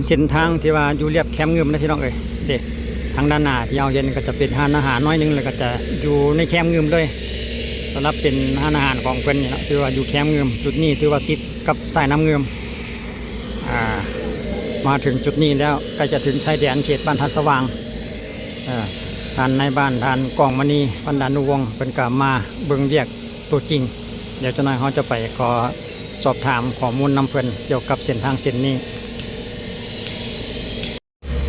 ເສັ້ນທາງທີ່ວ່າຢູ່ລຽບແຄມງື່ມນະພີ່ນ້ອງເອີຍ. ເດ້ ທາງດ້ານໜ້າທີ່ເຮົາເຫັນກໍຈະເປັນຮ້ານອາຫານໜ້ອຍໜຶ່ງ ແລ້ວກໍຈະຢູ່ໃນແຄມງື່ມເລີຍ. ສຳລັບເປັນຮ້ານອາຫານຂອງເພິ່ນນີ້ເນາະ ຖືວ່າຢູ່ແຄມງື່ມ. ຈຸດນີ້ຖືວ່າຕິດກັບສາຍນ້ຳງື່ມ. ອ່າ ມາເຖິງຈຸດນີ້ແລ້ວ ໃກ້ຈະເຖິງຊາຍແດນເຂດບ້ານທ່າສະຫວ່າງ. ເອີ ທ່ານນາຍບ້ານ ທ່ານ ກອງມະນີ ພັນດານຸວົງ ເພິ່ນກໍມາເບິ່ງວຽກຕົວຈິງ. ດຽວຈັກໜ້ອຍເຮົາຈະໄປຂໍສອບຖາມຂໍ້ມູນນຳເພິ່ນກ່ຽວກັບເສັ້ນທາງເສັ້ນນີ້.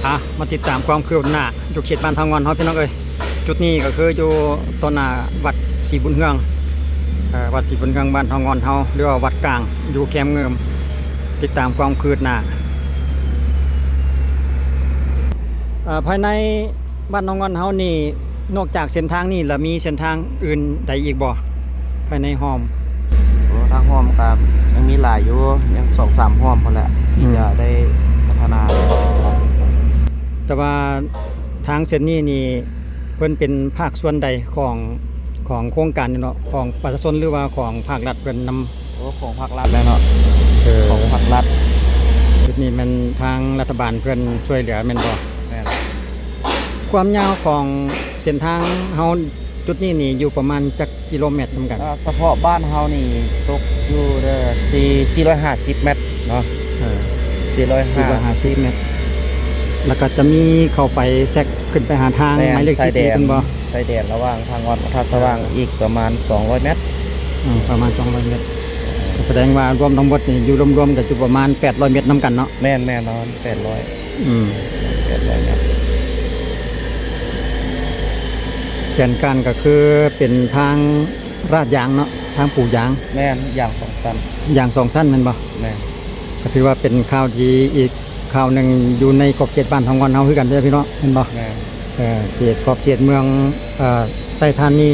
ອ່ະ ມາຕິດຕາມຄວາມຄືບໜ້າຢູ່ເຂດບ້ານເທົາງ່ອນເຮົາ ພີ່ນ້ອງເອີຍ. ຈຸດນີ້ກໍຄືຢູ່ຕໍ່ໜ້າວັດສີບຸນເຮືອງ ເອີ ວັດສີບຸນເຮືອງບ້ານເທົາງ່ອນເຮົາ ຫຼືວ່າວັດກາງ ຢູ່ແຄມງື່ມ. ຕິດຕາມຄວາມຄືບໜ້າ ເອີ ພາຍໃນບ້ານເທົາງ່ອນເຮົານີ້ ນອກຈາກເສັ້ນທາງນີ້ລະ ມີເສັ້ນທາງອື່ນໃດອີກບໍ່ ພາຍໃນຮ່ອມ? ໂອ້ ທາງຮ່ອມກໍຍັງມີຫຼາຍຢູ່ ຍັງສອງສາມຮ່ອມພຸ້ນແຫຼະ ທີ່ ອືມ ຈະໄດ້ພັດທະນາ. ແຕ່ວ່າທາງເສັ້ນນີ້ນີ້ ເພິ່ນເປັນພາກສ່ວນໃດຂອງ ຂອງໂຄງການນີ້ເນາະ ຂອງປະຊາຊົນ ຫຼືວ່າຂອງພາກລັດເພິ່ນນຳ? ໂອ້ ຂອງພາກລັດແຫຼະເນາະ. ເອີ ຂອງພາກລັດ. ຈຸດນີ້ແມ່ນທາງລັດຖະບານເພິ່ນຊ່ວຍເຫຼືອແມ່ນບໍ່? ແມ່ນ. ຄວາມຍາວຂອງເສັ້ນທາງເຮົາຈຸດນີ້ນີ້ຢູ່ປະມານຈັກກິໂລແມັດນຳກັນ? ເອີ ສະເພາະບ້ານເຮົານີ້ຕົກຢູ່ ເອີ ສີ່ ສີ່ຮ້ອຍຫ້າສິບແມັດເນາະ. ເອີ ສີ່ຮ້ອຍຫ້າສິບ ສີ່ຮ້ອຍຫ້າສິບແມັດ ແລ້ວກໍຈະມີເຂົ້າໄປແຊັກຂຶ້ນໄປຫາທາງ ແມ່ນ ໝາຍເລກສິບນີ້ ຊາຍແດນ ເພິ່ນບໍ່? ຊາຍແດນລະຫວ່າງທາງອ່ອນ ທ່າສະຫວ່າງ ເອີ ອີກປະມານສອງຮ້ອຍແມັດ. ອືມ ປະມານສອງຮ້ອຍແມັດ. ສະແດງວ່າລວມທັງໝົດນີ້ ຢູ່ລວມໆກໍຢູ່ປະມານແປດຮ້ອຍແມັດນຳກັນເນາະ? ແມ່ນໆ ປະມານແປດຮ້ອຍ. ອືມ ແປດຮ້ອຍແມັດ. ແຜນການກໍຄືເປັນທາງລາດຢາງເນາະ ທາງປູຢາງ. ແມ່ນ ຢາງສອງຊັ້ນ. ຢາງສອງຊັ້ນແມ່ນບໍ່? ແມ່ນ. ກໍຖືວ່າເປັນຂ່າວດີອີກຂ່າວໜຶ່ງ ຢູ່ໃນຂອບເຂດບ້ານເຮົາ ເຮົາຄືກັນເດ້ພີ່ນ້ອງ ແມ່ນບໍ່? ແມ່ນ. ເອີ ເຂດຂອບເຂດເມືອງ ເອີ ໄຊທານີ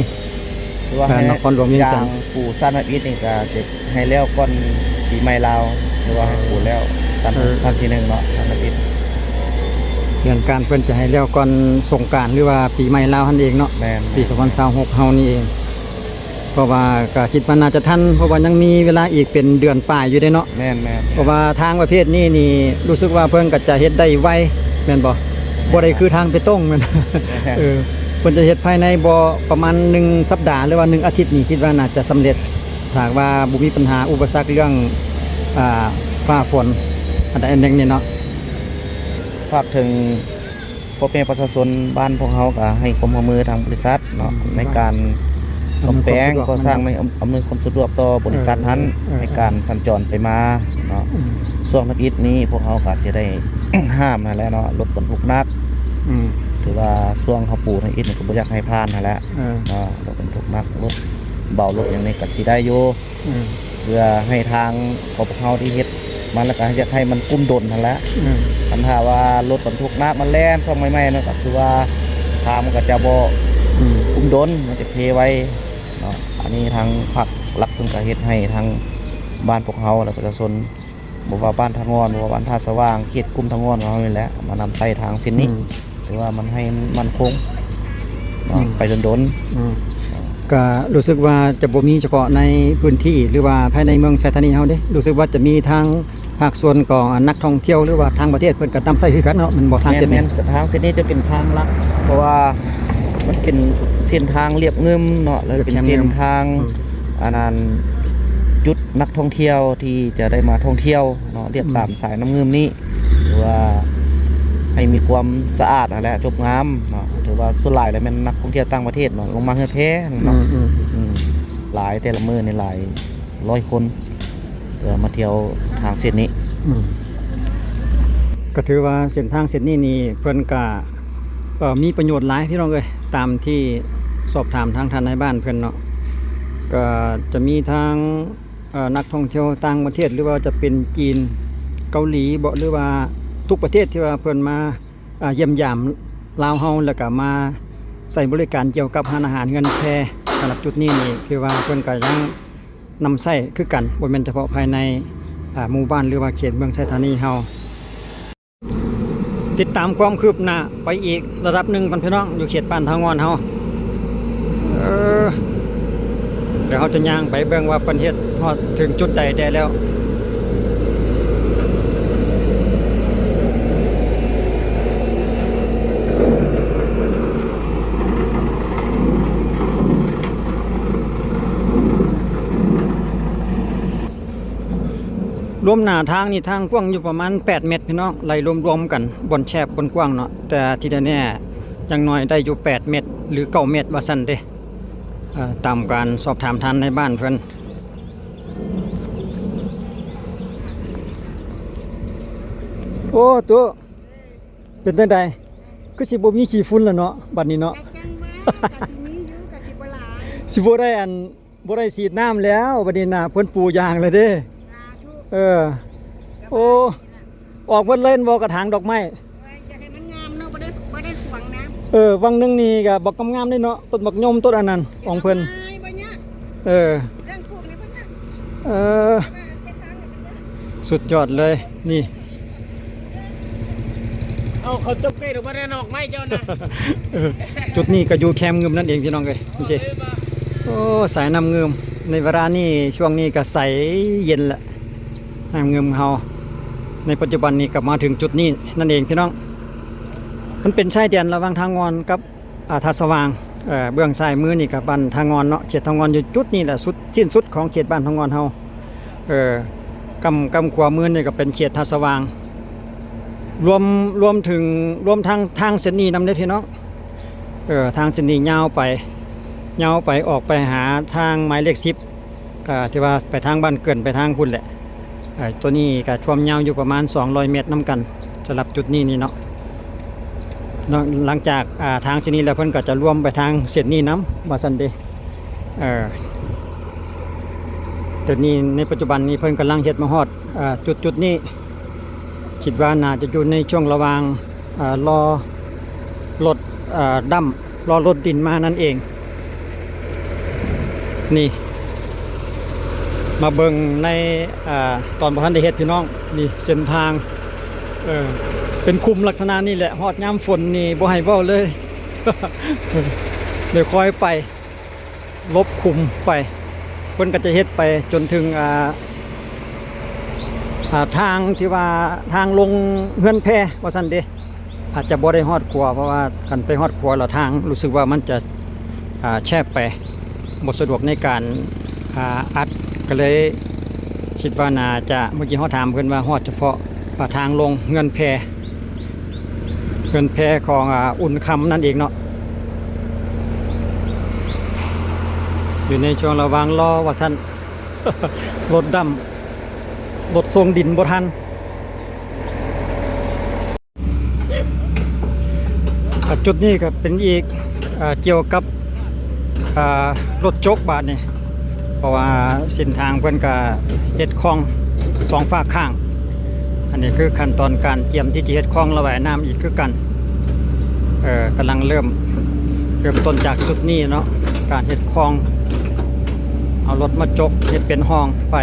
ຖືວ່າໃຫ້ ເອີ ນະຄອນຫຼວງວຽງຈັນ ຢາງປູຊັ້ນທຳອິດນີ້ ກໍຈະໃຫ້ແລ້ວກ່ອນປີໃໝ່ລາວ ຫຼືວ່າໃຫ້ປູແລ້ວ ຊັ້ນ ເອີ ຊັ້ນທີໜຶ່ງເນາະ ຊັ້ນທຳອິດ. ແຜນການເພິ່ນຈະໃຫ້ແລ້ວກ່ອນສົງການ ຫຼືວ່າປີໃໝ່ລາວຫັ້ນເອງເນາະ. ແມ່ນໆ. ປີສອງພັນຊາວຫົກເຮົານີ້ເອງ. ເພາະວ່າກໍຄິດວ່າໜ້າຈະທັນ ເພາະວ່າຍັງມີເວລາອີກເປັນເດືອນປາຍຢູ່ເດ້ເນາະ. ແມ່ນໆ. ເພາະວ່າທາງປະເພດນີ້ນີ້ ຮູ້ສຶກວ່າເພິ່ນກໍຈະເຮັດໄດ້ໄວແມ່ນບໍ່? ແມ່ນ. ບໍ່ໄດ້ຄືທາງເບຕົງແມ່ນ. ແມ່ນ. ເອີ ເພິ່ນຈະເຮັດພາຍໃນບໍ່ປະມານໜຶ່ງສັບດາ ຫຼືວ່າໜຶ່ງອາທິດນີ້ ຄິດວ່າໜ້າຈະສຳເລັດ ຖ້າຫາກວ່າບໍ່ມີບັນຫາອຸປະສັກເລື່ອງ ອ່າ ຟ້າຝົນ ອັນໃດອັນໜຶ່ງນີ້ເນາະ. ຝາກເຖິງ ພໍ່ແມ່ປະຊາຊົນບ້ານພວກເຮົາກໍໃຫ້ຄວາມຮ່ວມມືທາງບໍລິສັດເນາະ ອືມ ໃນການສ້ອມແປງ ອຳນວຍຄວາມສະດວກ ກໍ່ສ້າງ ໃຫ້ອຳນວຍຄວາມສະດວກຕໍ່ບໍລິສັດຫັ້ນ ເອີ ໃນການສັນຈອນໄປມາເນາະ. ອືມ ຊ່ວງທຳອິດນີ້ພວກເຮົາກໍຊິໄດ້ຫ້າມຫັ້ນແຫຼະເນາະ ລົດບັນທຸກໜັກ ອືມ ຖືວ່າຊ່ວງເຮົາປູທຳອິດນີ້ກໍບໍ່ຢາກໃຫ້ຜ່ານຫັ້ນແຫຼະ ເອີ ເນາະ ລົດບັນທຸກໜັກ ລົດເບົາ ລົດຫຍັງນີ້ກໍຊິໄດ້ຢູ່ ອືມ ເພື່ອໃຫ້ທາງຂອງພວກເຮົາທີ່ເຮັດມາ ແລ້ວກໍຢາກໃຫ້ມັນກຸ້ມດົນຫັ້ນແຫຼະ. ອືມ ຄັນຖ້າວ່າລົດບັນທຸກໜັກມັນແລ່ນຊ່ອງໃໝ່ໆ ນັ້ນກໍຄືວ່າທາງມັນກໍຈະບໍ່ ອືມ ກຸ້ມດົນ ມັນຈະເພໄວເນາະ. ອັນນີ້ທາງພາກລັດເພິ່ນກໍເຮັດໃຫ້ທາງບ້ານພວກເຮົາ ແລະ ປະຊາຊົນ ບໍ່ວ່າບ້ານທ່າງ່ອນ ບໍ່ວ່າບ້ານທ່າສະຫວ່າງ ເຂດກຸ່ມທ່າງ່ອນຂອງເຮົານີ້ແຫຼະ ມານຳໃຊ້ທາງເສັ້ນນີ້ ອືມ ຖືວ່າມັນໃຫ້ມັນໝັ້ນຄົງເນາະ ອືມ ໄປດົນໆ. ອືມ ກໍຮູ້ສຶກວ່າຈະບໍ່ມີສະເພາະໃນພື້ນທີ່ ຫຼືວ່າພາຍໃນເມືອງໄຊທານີເຮົາເດ້ ຮູ້ສຶກວ່າຈະມີທາງພາກສ່ວນຂອງ ອາ ນັກທ່ອງທ່ຽວ ຫຼືວ່າຕ່າງປະເທດເພິ່ນກໍນຳໃຊ້ຄືກັນເນາະ ແມ່ນບໍ່? ທາງເສັ້ນນີ້ ແມ່ນໆ ທາງເສັ້ນນີ້ຈະເປັນທາງຫຼັກ ເພາະວ່າມັນເປັນເສັ້ນທາງລຽບງື່ມເນາະ ແລ້ວເປັນເສັ້ນທາງ ອືມ ອັນນັ້ນ ຈຸດນັກທ່ອງທ່ຽວທີ່ຈະໄດ້ມາທ່ອງທ່ຽວ ເນາະ ລຽບຕາມ ອືມ ສາຍນ້ຳງື່ມນີ້ ຖືວ່າໃຫ້ມີຄວາມສະອາດຫັ້ນແຫຼະ ຈົບງາມເນາະ ຖືວ່າສ່ວນຫຼາຍແລ້ວແມ່ນນັກທ່ອງທ່ຽວຕ່າງປະເທດເນາະ ລົງມາເຮືອແພເນາະ ອືມ ອືມ ອືມ ຫຼາຍ ແຕ່ລະມື້ນີ້ຫຼາຍຮ້ອຍຄົນ ເພື່ອມາທ່ຽວທາງເສັ້ນນີ້ ອືມ ກໍຖືວ່າເສັ້ນທາງເສັ້ນນີ້ນີ້ເພິ່ນກະ ເອີ ມີປະໂຫຍດຫຼາຍພີ່ນ້ອງເອີຍ ຕາມທີ່ສອບຖາມທາງທ່ານນາຍບ້ານເພິ່ນເນາະ ກໍຈະມີທາງ ເອີ ນັກທ່ອງທ່ຽວຕ່າງປະເທດ ຫຼືວ່າຈະເປັນຈີນ ເກົາຫຼີເບາະ ຫຼືວ່າທຸກປະເທດທີ່ວ່າເພິ່ນມາ ອ່າ ຢ້ຽມຢາມລາວເຮົາ ແລ້ວກະມາໃຊ້ບໍລິການກ່ຽວກັບຮ້ານອາຫານເຮືອນແພ ສຳລັບຈຸດນີ້ນີ້ ຖືວ່າເພິ່ນກະຍັງນຳໃຊ້ຄືກັນ ບໍ່ແມ່ນສະເພາະພາຍໃນ ອ່າ ໝູ່ບ້ານ ຫຼືວ່າເຂດເມືອງໄຊທານີເຮົາ. ຕິດຕາມຄວາມຄືບໜ້າໄປອີກລະດັບໜຶ່ງກ່ອນພີ່ນ້ອງ ຢູ່ເຂດບ້ານທ່າງ່ອນເຮົາ ເອີ ດຽວເຮົາຈະຍ່າງໄປເບິ່ງວ່າເພິ່ນເຮັດຮອດເຖິງຈຸດໃດແດ່ແລ້ວ. ລວມໜ້າທາງນີ້ ທາງກວ້າງຢູ່ປະມານແປດແມັດພີ່ນ້ອງ ໄລ່ລວມໆກັນ ບ່ອນແຄບບ່ອນກວ້າງເນາະ ແຕ່ທີ່ແນ່ໆ ຢ່າງໜ້ອຍໄດ້ຢູ່ແປດແມັດ ຫຼື ເກົ້າແມັດວ່າຊັ້ນເດ້. ເອີ ຕາມການສອບຖາມທ່ານນາຍບ້ານເພິ່ນ. ໂອ້ ຕູ້ ເປັນຈັ່ງໃດ? ຄືຊິບໍ່ມີຂີ້ຝຸ່ນລະເນາະ ບັດນີ້ເນາະ. ກະຈັ່ງວ່າ ກະຊິມີຢູ່ ກະຊິບໍ່ຫຼາຍ ຊິບໍ່ໄດ້ອັນ ບໍ່ໄດ້ສີດນ້ຳແລ້ວ ບັດນີ້ນະ ເພິ່ນປູຢາງແລ້ວເດ້. ສາທຸ. ເອີ ໂອ້ ອອກໝົດເລີຍແມ່ນບໍ່ ກະຖາງດອກໄມ້? ໂອ້ຍ ຢາກໃຫ້ມັນງາມເນາະ ບໍ່ໄດ້ ບໍ່ໄດ້ຂວາງນ້ຳ. ເອີ ຫວ່າງໜຶ່ງນີ້ກະບັກງາມໆເດ້ເນາະ ຕົ້ນບັກຍົມ ຕົ້ນອັນນັ້ນຂອງເພິ່ນ. ເອີ ເລື່ອງປູກນີ້ເພິ່ນ ເອີ ສຸດຍອດເລີຍນີ້. ເອົາ ເຂົາຈົບເກດອອກມາແຕ່ນອກໄມ້ເຈົ້ານະ. ເອີ ຈຸດນີ້ກະຢູ່ແຄມງື່ມນັ້ນເອງພີ່ນ້ອງເອີຍ. ໂອ້ ສາຍນ້ຳງື່ມ ໃນເວລານີ້ ຊ່ວງນີ້ກະໃສເຢັນລະ ນ້ຳງື່ມເຮົາ. ໃນປັດຈຸບັນນີ້ກະມາເຖິງຈຸດນີ້ນັ້ນເອງພີ່ນ້ອງ. ມັນເປັນຊາຍແດນລະຫວ່າງທ່າງ່ອນກັບ ອ່າ ທ່າສະຫວ່າງ. ເອີ ເບື້ອງຊ້າຍມືນີ້ກະບ້ານທ່າງ່ອນເນາະ ເຂດທ່າງ່ອນຢູ່ຈຸດນີ້ແຫຼະ ສຸດ ສິ້ນສຸດຂອງເຂດບ້ານທ່າງ່ອນເຮົາ. ເອີ ກ້ຳ ກ້ຳຂວາມືນີ້ກະເປັນເຂດທ່າສະຫວ່າງ ລວມ ລວມເຖິງ ລວມທັງທາງເສັ້ນນີ້ນຳເດ້ພີ່ນ້ອງ. ເອີ ທາງເສັ້ນນີ້ຍາວໄປ ຍາວໄປ ອອກໄປຫາທາງໝາຍເລກສິບ ເອີ ທີ່ວ່າໄປທາງບ້ານເກີນ ໄປທາງພຸ້ນແຫຼະ. ເອີ ໂຕນີ້ກະຄວາມຍາວຢູ່ປະມານສອງຮ້ອຍແມັດນຳກັນ ສຳລັບຈຸດນີ້ນີ້ເນາະ. ຫຼັງ ຫຼັງຈາກ ອ່າ ທາງເສັ້ນນີ້ແລ້ວ ເພິ່ນກະຈະລວມໄປທາງເສັ້ນນີ້ນຳວ່າຊັ້ນເດ້. ເອີ ແຕ່ນີ້ໃນປັດຈຸບັນນີ້ເພິ່ນກຳລັງເຮັດມາຮອດ ເອີ ຈຸດ ຈຸດນີ້ ຄິດວ່າໜ້າຈະຢູ່ໃນຊ່ວງລະຫວ່າງ ເອີ ລໍລົດ ເອີ ດຳ ລໍລົດດິນມານັ້ນເອງ. ນີ້ ມາເບິ່ງໃນ ເອີ ຕອນບໍ່ທັນໄດ້ເຮັດພີ່ນ້ອງ ນີ້ເສັ້ນທາງ ເອີ ເປັນຂຸມລັກສະນະນີ້ແຫຼະ ຮອດຍາມຝົນນີ້ບໍ່ໃຫ້ເວົ້າເລີຍ. ໄດ້ຄ່ອຍໄປ ຫຼົບຂຸມໄປ ເພິ່ນກະຈະເຮັດໄປຈົນເຖິງ ອ່າ ອ່າ ທາງທີ່ວ່າທາງລົງເຮືອນແພວ່າຊັ້ນເດ້. ອາດຈະບໍ່ໄດ້ຮອດຂົວ ເພາະວ່າຄັນໄປຮອດຂົວແລ້ວທາງຮູ້ສຶກວ່າມັນຈະ ອ່າ ແຄບໄປ ບໍ່ສະດວກໃນການ ອ່າ ອັດ ກະເລີຍຄິດວ່າໜ້າຈະ ເມື່ອກີ້ເຮົາຖາມເພິ່ນວ່າຮອດສະເພາະ ອ່າ ທາງລົງເຮືອນແພ ເຮືອນແພຂອງ ອ່າ ອຸ່ນຄຳນັ້ນເອງເນາະ. ຢູ່ໃນຊ່ວງລະຫວ່າງລໍວ່າຊັ້ນ ລົດດຳ ລົດສົ່ງດິນບໍ່ທັນ. ອ່າ ຈຸດນີ້ກະເປັນອີກ ເອີ ກ່ຽວກັບ ເອີ ລົດຈົກບາດນີ້ ເພາະວ່າເສັ້ນທາງເພິ່ນກະເຮັດຄອງສອງຟາກຂ້າງ. ອັນນີ້ຄືຂັ້ນຕອນການກຽມທີ່ຈະເຮັດຄອງລະບາຍນ້ຳອີກຄືກັນ. ເອີ ກຳລັງເລີ່ມ ເລີ່ມຕົ້ນຈາກຈຸດນີ້ເນາະ ການເຮັດຄອງ ເອົາລົດມາຈົກເຮັດເປັນຮ່ອງໄປ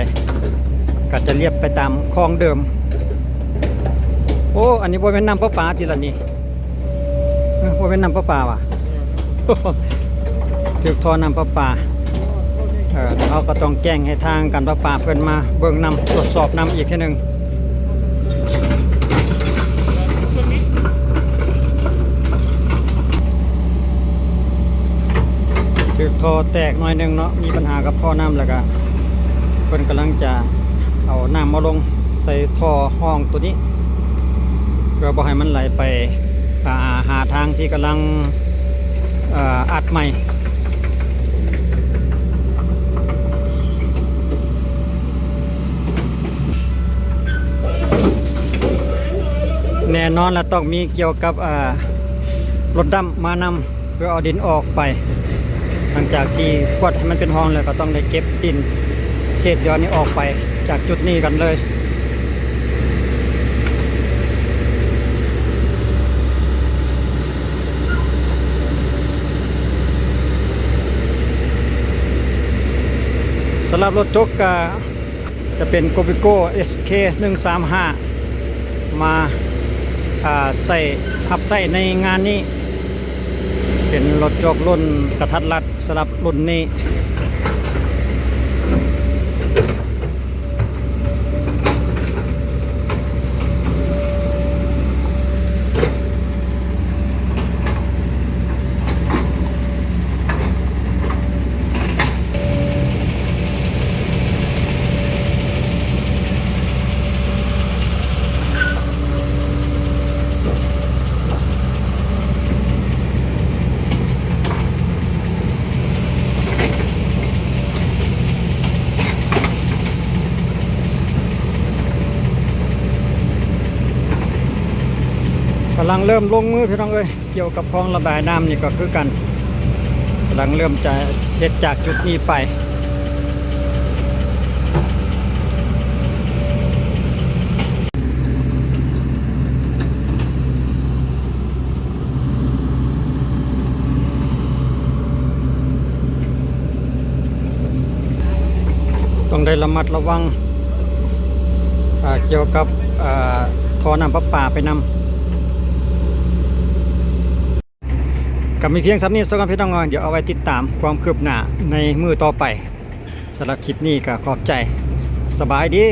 ກະຈະລຽບໄປຕາມຄອງເດີມ. ໂອ້ ອັນນີ້ບໍ່ແມ່ນນ້ຳປະປາຕິລະນີ້? ເອີ ບໍ່ແມ່ນນ້ຳປະປາຫວາ? ຖືກທໍ່ນ້ຳປະປາ. ເອີ ເຮົາກະຕ້ອງແຈ້ງໃຫ້ທາງການປະປາເພິ່ນມາເບິ່ງນຳ ກວດສອບນຳອີກເທື່ອໜຶ່ງ. ຖືກທໍ່ແຕກໜ້ອຍໜຶ່ງເນາະ ມີບັນຫາກັບທໍ່ນ້ຳ ແລ້ວກະເພິ່ນກຳລັງຈະເອົານ້ຳມາລົງໃສ່ທໍ່ຮ່ອງໂຕນີ້ ເພື່ອບໍ່ໃຫ້ມັນໄຫຼໄປ ອ່າ ຫາທາງທີ່ກຳລັງ ເອີ ອັດໃໝ່. ແນ່ນອນລະ ຕ້ອງມີກ່ຽວກັບ ເອີ ລົດດຳມານຳ ເພື່ອເອົາດິນອອກໄປ. ຫຼັງຈາກທີ່ກວດໃຫ້ມັນເປັນຮ່ອງແລ້ວ ກະຕ້ອງໄດ້ເກັບດິນເສດຢອນນີ້ອອກໄປຈາກຈຸດນີ້ກັນເລີຍ. ສຳລັບລົດຈົກກະຈະເປັນ Govico ເອສ ເຄ ໜຶ່ງສາມຫ້າ ມາ ອ່າ ໃຊ້ ຮັບໃຊ້ໃນງານນີ້. ເປັນລົດຈົກລຸ້ນກະທັດລັດ ສຳລັບລຸ້ນນີ້. ສ ກຳລັງເລີ່ມລົງມືພີ່ນ້ອງເອີຍ, ກ່ຽວກັບຄອງລະບາຍນ້ຳນີ້ກໍຄືກັນ, ກຳລັງເລີ່ມຈະເຮັດຈາກຈຸດນີ້ໄປ. ຕ້ອງໄດ້ລະມັດລະວັງ ອ່າ ກ່ຽວກັບ ອ່າ ທໍ່ນ້ຳປະປາໄປນຳ. ກໍມີພຽງສ່ຳນີ້ສາກ່ອນພີ່ນ້ອງເອີຍ, ດຽວເອົາໄວ້ຕິດຕາມຄວາມຄືບໜ້າໃນມື້ຕໍ່ໄປ. ສຳລັບຄລິບນີ້ກໍຂອບໃຈ, ສະບາຍດີ.